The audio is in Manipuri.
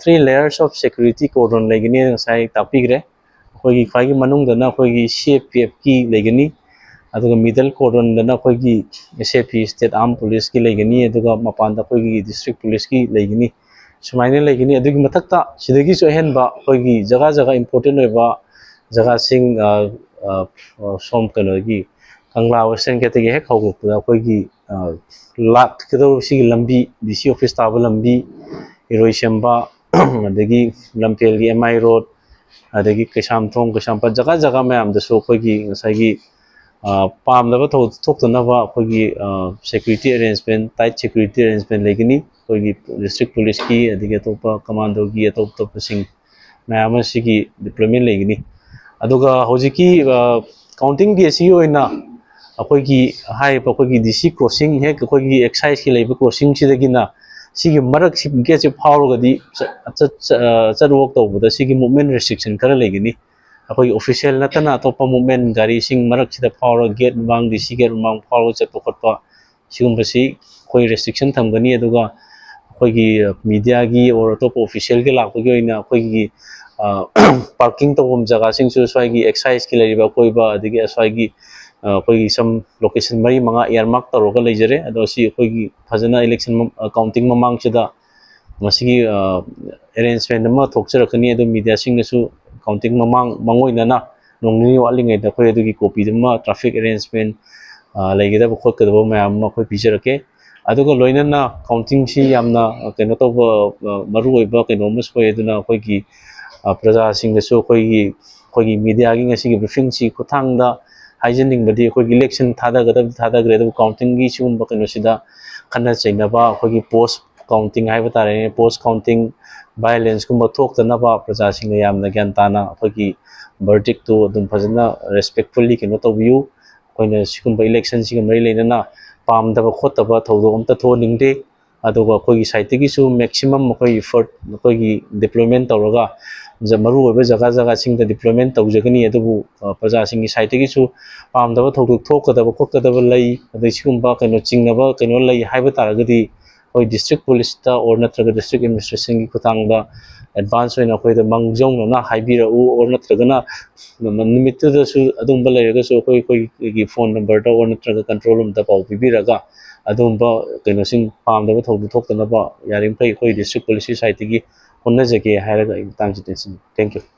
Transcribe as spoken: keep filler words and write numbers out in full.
Three layers of security cordon ꯂꯩꯒꯅꯤ, ꯉꯁꯥꯏ ꯇꯥꯛꯄꯤꯈ꯭ꯔꯦ꯫ ꯑꯩꯈꯣꯏꯒꯤ ꯈ꯭ꯋꯥꯏꯒꯤ ꯃꯅꯨꯡꯗꯅ ꯑꯩꯈꯣꯏꯒꯤ C A P F ꯀꯤ ꯂꯩꯒꯅꯤ, ꯑꯗꯨꯒ middle cordon ꯗꯅ ꯑꯩꯈꯣꯏꯒꯤ S A P, State Armed Police ꯀꯤ ꯂꯩꯒꯅꯤ, ꯑꯗꯨꯒ ꯃꯄꯥꯟꯗ ꯑꯩꯈꯣꯏꯒꯤ district police ꯀꯤ ꯂꯩꯒꯅꯤ꯫ ꯁꯨꯃꯥꯏꯅ ꯂꯩꯒꯅꯤ꯫ ꯑꯗꯨꯒꯤ ꯃꯊꯛꯇ ꯁꯤꯗꯒꯤꯁꯨ ꯑꯍꯦꯟꯕ ꯑꯩꯈꯣꯏꯒꯤ ꯖꯒꯥ ꯖꯒꯥ important ꯑꯣꯏꯕ ꯖꯒꯥꯁꯤꯡ, ꯑ, ꯑ, ꯁꯣꯝ ꯀꯩꯅꯣꯒꯤ ꯀꯪꯂꯥ Western Gate ꯇꯒꯤ ꯍꯦꯛ ꯍꯧꯔꯛꯄꯗ ꯑꯩꯈꯣꯏꯒꯤ, ꯑ, ꯂꯥꯛꯀꯗꯧꯔꯤꯕ ꯁꯤꯒꯤ ꯂꯝꯕꯤ, D C office ꯇꯥꯕ ꯂꯝꯕꯤ, ꯏꯔꯣꯏꯁꯦꯝꯕ, ꯑꯗꯒꯤ ꯂꯝꯐꯦꯜꯒꯤ M I road, ꯑꯗꯒꯤ ꯀꯩꯁꯥꯝꯊꯣꯡ, ꯀꯩꯁꯥꯝꯄꯥꯠ, ꯖꯒꯥ ꯖꯒꯥ ꯃꯌꯥꯝꯗꯁꯨ ꯑꯩꯈꯣꯏꯒꯤ ꯉꯁꯥꯏꯒꯤ, ꯑ, ꯄꯥꯝꯗꯕ ꯊꯧꯗꯣꯛ ꯊꯣꯛꯇꯅꯕ ꯑꯩꯈꯣꯏꯒꯤ, ꯑ, security arrangement, tight security arrangement ꯂꯩꯒꯅꯤ꯫ ꯑꯩꯈꯣꯏꯒꯤ district police ꯀꯤ, ꯑꯗꯒꯤ ꯑꯇꯣꯞꯄ commando ꯒꯤ, ꯑꯇꯣꯞ ꯑꯇꯣꯞꯄꯁꯤꯡ ꯃꯌꯥꯝ ꯑꯃ ꯁꯤꯒꯤ deployment ꯂꯩꯒꯅꯤ꯫ ꯑꯗꯨꯒ ꯍꯧꯖꯤꯛꯀꯤ, ꯑ, counting day ꯑꯁꯤꯒꯤ ꯑꯣꯏꯅ ꯑꯩꯈꯣꯏꯒꯤ ꯍꯥꯏꯔꯤꯕ ꯑꯩꯈꯣꯏꯒꯤ D C crossing, ꯍꯦꯛ ꯑꯩꯈꯣꯏꯒꯤ excise ꯀꯤ ꯂꯩꯕ crossing ꯁꯤꯗꯒꯤꯅ ꯁꯤꯒꯤ ꯃꯔꯛꯁꯤ, gate ꯁꯤ ꯐꯥꯎꯔꯒꯗꯤ ꯆꯠ-, ꯆꯠ-, ꯑ, ꯆꯠ walk ꯇꯧꯕꯗ ꯁꯤꯒꯤ movement restriction ꯈꯔ ꯂꯩꯒꯅꯤ꯫ ꯑꯩꯈꯣꯏꯒꯤ official ꯅꯠꯇꯅ ꯑꯇꯣꯞꯄ movement, ꯒꯥꯔꯤꯁꯤꯡ ꯃꯔꯛꯁꯤꯗ ꯐꯥꯎꯔꯒ gate ꯃꯃꯥꯡ, D C gate ꯃꯃꯥꯡ ꯐꯥꯎꯔꯒ ꯆꯠꯄ ꯈꯣꯠꯄ, ꯁꯤꯒꯨꯝꯕꯁꯤ ꯑꯩꯈꯣꯏ restriction ꯊꯝꯒꯅꯤ꯫ ꯑꯗꯨꯒ ꯑꯩꯈꯣꯏꯒꯤ media ꯒꯤ or ꯑꯇꯣꯞꯄ official ꯒꯤ ꯂꯥꯛꯄꯒꯤ ꯑꯣꯏꯅ ꯑꯩꯈꯣꯏꯒꯤ, ꯑ, parking ꯇꯧꯐꯝ ꯖꯒꯥꯁꯤꯡꯁꯨ ꯁ꯭ꯋꯥꯏꯒꯤ excise ꯀꯤ ꯂꯩꯔꯤꯕ ꯑꯀꯣꯏꯕ, ꯑꯗꯒꯤ ꯑꯁ꯭ꯋꯥꯏꯒꯤ, ꯑ, ꯑꯩꯈꯣꯏꯒꯤ some location ꯃꯔꯤ ꯃꯉꯥ earmark ꯇꯧꯔꯒ ꯂꯩꯖꯔꯦ꯫ ꯑꯗꯣ ꯁꯤ ꯑꯩꯈꯣꯏꯒꯤ ꯐꯖꯅ election ꯃ-, ꯑ, counting ꯃꯃꯥꯡꯁꯤꯗ ꯃꯁꯤꯒꯤ, ꯑ, arrangement ꯑꯃ ꯊꯣꯛꯆꯔꯛꯀꯅꯤ꯫ ꯑꯗꯨ media ꯁꯤꯡꯅꯁꯨ counting ꯃꯃꯥꯡ, ꯃꯥꯡꯑꯣꯏꯅꯅ ꯅꯣꯡ ꯅꯤꯅꯤ ꯋꯥꯠꯂꯤꯉꯩꯗ ꯑꯩꯈꯣꯏ ꯑꯗꯨꯒꯤ copy ꯗꯨꯃ traffic arrangement, ꯑ, ꯂꯩꯒꯗꯕ ꯈꯣꯠꯀꯗꯕ ꯃꯌꯥꯝ ꯑꯃ ꯑꯩꯈꯣꯏ ꯄꯤꯖꯔꯛꯀꯦ꯫ ꯑꯗꯨꯒ ꯂꯣꯏꯅꯅ counting ꯁꯤ ꯌꯥꯝꯅ, ꯑ, ꯀꯩꯅꯣ ꯇꯧꯕ, ꯑ, ꯃꯔꯨꯑꯣꯏꯕ ꯀꯩꯅꯣ ꯑꯃꯁꯨ ꯑꯣꯏ꯫ ꯑꯗꯨꯅ ꯑꯩꯈꯣꯏꯒꯤ, ꯑ, ꯄ꯭ꯔꯖꯥꯁꯤꯡꯗꯁꯨ ꯑꯩꯈꯣꯏꯒꯤ, ꯑꯩꯈꯣꯏꯒꯤ media ꯒꯤ ꯉꯁꯤꯒꯤ briefing ꯁꯤ ꯈꯨꯠꯊꯥꯡꯗ ꯍꯥꯏꯖꯅꯤꯡꯕꯗꯤ, ꯑꯩꯈꯣꯏꯒꯤ election ꯊꯥꯗꯒꯗꯕꯗꯤ ꯊꯥꯗꯈ꯭ꯔꯦ, ꯑꯗꯨꯕꯨ counting ꯒꯤ ꯁꯤꯒꯨꯝꯕ ꯀꯩꯅꯣꯁꯤꯗ ꯈꯠꯅ ꯆꯩꯅꯕ, ꯑꯩꯈꯣꯏꯒꯤ post counting ꯍꯥꯏꯕ ꯇꯥꯔꯦꯅꯦ, post counting violence ꯀꯨꯝꯕ ꯊꯣꯛꯇꯅꯕ ꯄ꯭ꯔꯖꯥꯁꯤꯡꯅ ꯌꯥꯝꯅ ꯒ꯭ꯌꯥꯟ ꯇꯥꯅ ꯑꯩꯈꯣꯏꯒꯤ verdict ꯇꯨ ꯑꯗꯨꯝ ꯐꯖꯅ respectfully ꯀꯩꯅꯣ ꯇꯧꯕꯤꯌꯨ꯫ ꯑꯩꯈꯣꯏꯅ ꯁꯤꯒꯨꯝꯕ election ꯁꯤꯒ ꯃꯔꯤ ꯂꯩꯅꯅ ꯄꯥꯝꯗꯕ ꯈꯣꯠꯇꯕ ꯊꯧꯗꯣꯛ ꯑꯝꯇ ꯊꯣꯛꯍꯟꯅꯤꯡꯗꯦ꯫ ꯑꯗꯨꯒ ꯑꯩꯈꯣꯏꯒꯤ side ꯇꯒꯤꯁꯨ maximum ꯑꯩꯈꯣꯏ effort ꯑꯩꯈꯣꯏꯒꯤ deployment ꯇꯧꯔꯒ ꯖ-, ꯃꯔꯨꯑꯣꯏꯕ ꯖꯒꯥ ꯖꯒꯥꯁꯤꯡꯗ deployment ꯇꯧꯖꯒꯅꯤ꯫ ꯑꯗꯨꯕꯨ, ꯑ, ꯄ꯭ꯔꯖꯥꯁꯤꯡꯒꯤ side ꯇꯒꯤꯁꯨ ꯄꯥꯝꯗꯕ ꯊꯧꯗꯣꯛ ꯊꯣꯛꯀꯗꯕ ꯈꯣꯠꯀꯗꯕ ꯂꯩ, ꯑꯗꯩ ꯁꯤꯒꯨꯝꯕ ꯀꯩꯅꯣ ꯆꯤꯡꯅꯕ ꯀꯩꯅꯣ ꯂꯩ ꯍꯥꯏꯕ ꯇꯥꯔꯒꯗꯤ ꯑꯩꯈꯣꯏ ꯗꯤꯁꯇ꯭ꯔꯤꯛ ꯄꯨꯂꯤꯁꯇ ꯑꯣꯔ ꯅꯠꯇ꯭ꯔꯒ ꯗꯤꯁꯇ꯭ꯔꯤꯛ ꯑꯦꯗꯃꯤꯅꯤꯁꯇ꯭ꯔꯦꯁꯟꯒꯤ ꯈꯨꯠꯊꯥꯡꯗ ꯑꯦꯗꯚꯥꯟꯁ ꯑꯣꯏꯅ ꯑꯩꯈꯣꯏꯗ ꯃꯥꯡꯖꯧꯅꯅ ꯍꯥꯏꯕꯤꯔꯛꯎ, ꯑꯣꯔ ꯅꯠꯇ꯭ꯔꯒꯅ ꯅꯨꯃꯤꯠꯇꯨꯗꯁꯨ ꯑꯗꯨꯝꯕ ꯂꯩꯔꯒꯁꯨ ꯑꯩꯈꯣꯏ, ꯑꯩꯈꯣꯏꯒꯤ ꯐꯣꯟ ꯅꯝꯕꯔꯗ ꯑꯣꯔ ꯅꯠꯇ꯭ꯔꯒ ꯀꯟꯇ꯭ꯔꯣꯜ ꯔꯨꯝꯗ ꯄꯥꯎ ꯄꯤꯕꯤꯔꯒ ꯑꯗꯨꯒꯨꯝꯕ ꯀꯩꯅꯣꯁꯤꯡ ꯄꯥꯝꯗꯕ ꯊꯧꯗꯣꯛ ꯊꯣꯛꯇꯅꯕ ꯌꯥꯔꯤꯃꯈꯩ ꯑꯩꯈꯣꯏ ꯗꯤꯁꯇ꯭ꯔꯤꯛ ꯄꯨꯂꯤꯁꯀꯤ ꯁꯥꯏꯠꯇꯒꯤ ꯍꯣꯠꯅꯖꯒꯦ ꯍꯥꯏꯔꯒ ꯑꯩ ꯃꯇꯥꯡꯁꯤꯗ ꯇꯦꯟꯁꯤꯟꯖꯒꯦ꯫ Thank you꯫